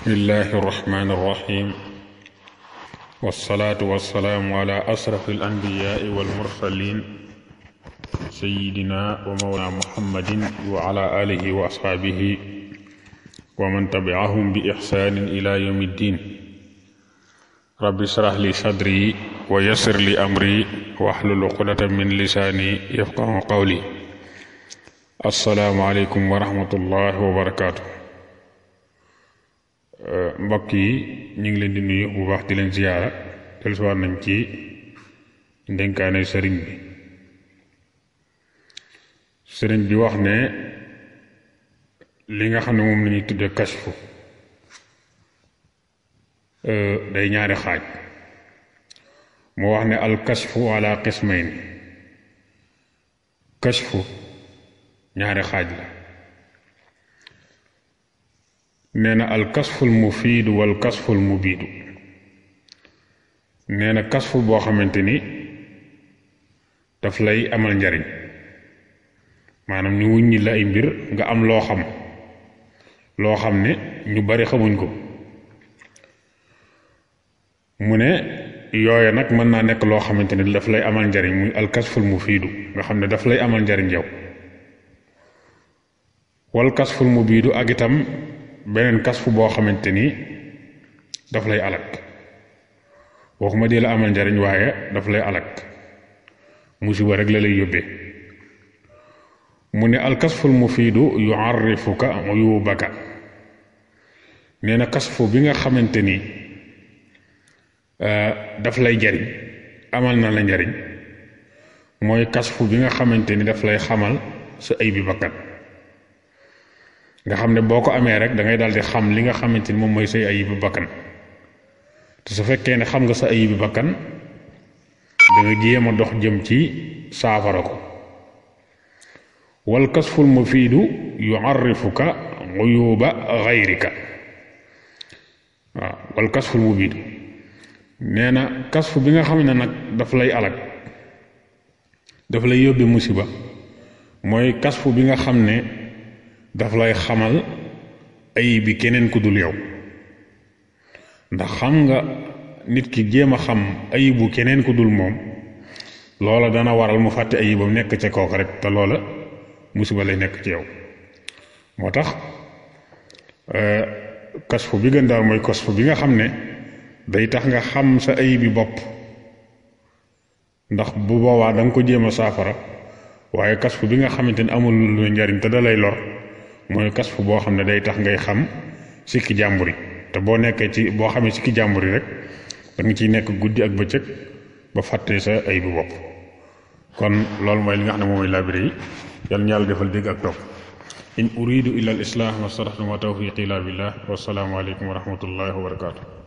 bismillahi irrahmani irrahim wassalaatu wassalaamu ala asrafi alanbiyaai walmursalin sayidina wa mawlana muhammadin wa ala alihi wa ashaabihi wa man tabiahum bi ixsaanin ila yawmi ddin rabbi shrah li sadri wa yassir li amri wahlul uqdatan min lisaani yafqahu qawli. assalaamu aleykum wa rahmatullahi wa barakaatu. mbokk yi ñu ngi leen di nuyu bu baax di leen ziyaara dellusiwaat nañ ci ndénkaane sëriñ bi. sëriñ bi wax ne li nga xam ne moom la ñuy tudde kashfu day ñaari xaaj. mu wax ne al kashfu ala qismayn, kashfu ñaari xaaj la. nee na al kasful mufiidu wal kasful mubiidu. nee na kasfu boo xamante ni daf lay amal njariñ, maanaam ñu wuññi la ay mbir nga am loo xam ne ñu bari xamuñ ko. mu ne yooya nag mën naa nekk loo xamante ni daf lay amal njariñ, muy al kasful mufiidu nga xam ne daf lay amal njariñ yow. wal kasful mubiidu ak itam beneen kasfu boo xamante ni daf lay alak, waxuma di la amal njariñ waaye daf lay alak, musiba rek la lay yóbbee. mu ne al kasful mufiidu yuarrifuka uyubaka. nee na kasfu bi nga xamante ni daf lay jariñ, amal na la njariñ, mooy kasfu bi nga xamante ni daf lay xamal sa ay bi bakkan, nga xam ne boo ko amee rek da ngay daal di xam li nga xamante ni moom mooy say ayibi bakkan. te su fekkee ne xam nga sa ayibi bakkan da nga jéem a dox jëm ci saafara ko. wal kasful mufiidu yuarrifuka uyuba gayrika. waaw wal kasful mufiidu nee na kasfu bi nga xam ne nag daf lay alag, daf lay yóbbe musiba, mooy kasfu bi nga xam ne daf lay xamal ayib bi keneen ku dul yow. ndax xam nga nit ki jéem a xam ayibu keneen ku dul moom, loola dana waral mu fàtte ayibam nekk ca kooku rek, te loola musiba lay nekk ci yow. moo tax kasfu bi gën daal mooy kasfu bi nga xam ne day tax nga xam sa ayibi bopp, ndax bu boobaa da nga ko jéem a saafara. waaye kasfu bi nga xamante ne amul lu njariñ te da lay lor, mooy kasfu boo xam ne day tax ngay xam sikki jàmbur yi. te boo xamee sikki jàmbur yi rek da nga ciy nekk guddi ak bëccëg ba fàtte sa ay bu bopp. kon loolu mooy li nga xam ne moom mooy labiré yi. yal na yàlla defal dégg ak topp. in uridu illa al islah ma stataxtu ma tawfiqi illa billah wassalaamu aleykum wa rahmatullahi wa barakatuh.